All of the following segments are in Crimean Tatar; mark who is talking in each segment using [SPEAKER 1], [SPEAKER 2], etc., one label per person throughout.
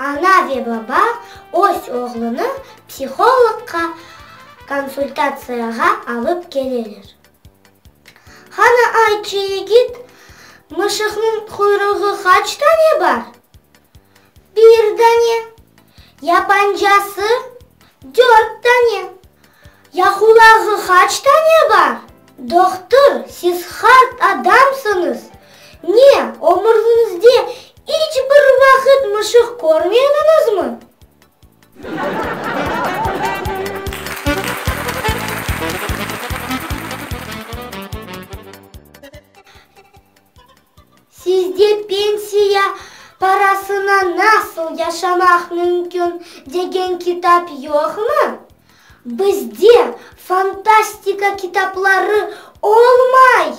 [SPEAKER 1] Ana ve baba öz oğlunı psihologqa konsultatsiyağa alıp keleler. Qana aytçı, yigit, mışıqnıñ quyruğı qaç tane bar? Bir dane. Ya pancası? Dört tane. Ya qulağı qaç tane bar? Dohtur, siz qart adamsıñız. Ne, ömüriñizde iç bir vaqıt mışıq körmediñizmi? Sizde pensiya parasına nasıl yaşamaq mümkün degen kitap yoqmı? Bizde fantastika kitapları olmay!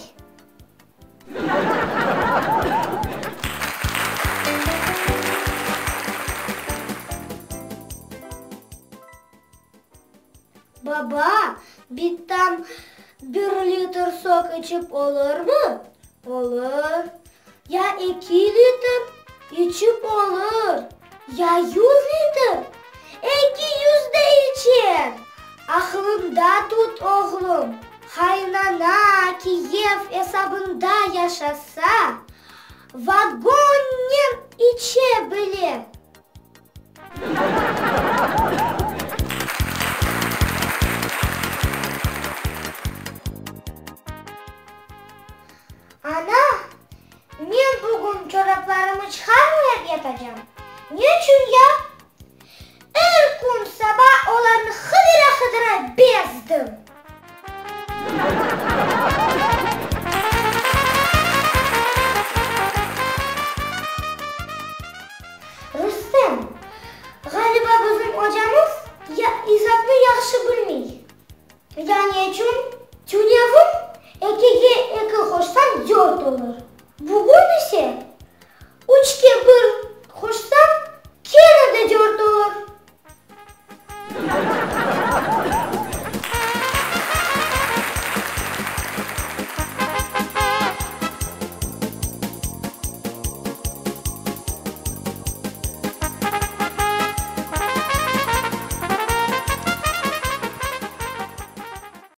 [SPEAKER 1] Baba, bitam bir litr sok içip olurmı? Olur. Ya eki litr? İçip olur. Ya yüz litr? 200 de içer! Aqlıñda tut, oğlum, qaynana kiyev esabında yaşasa, vagonnen içe bile.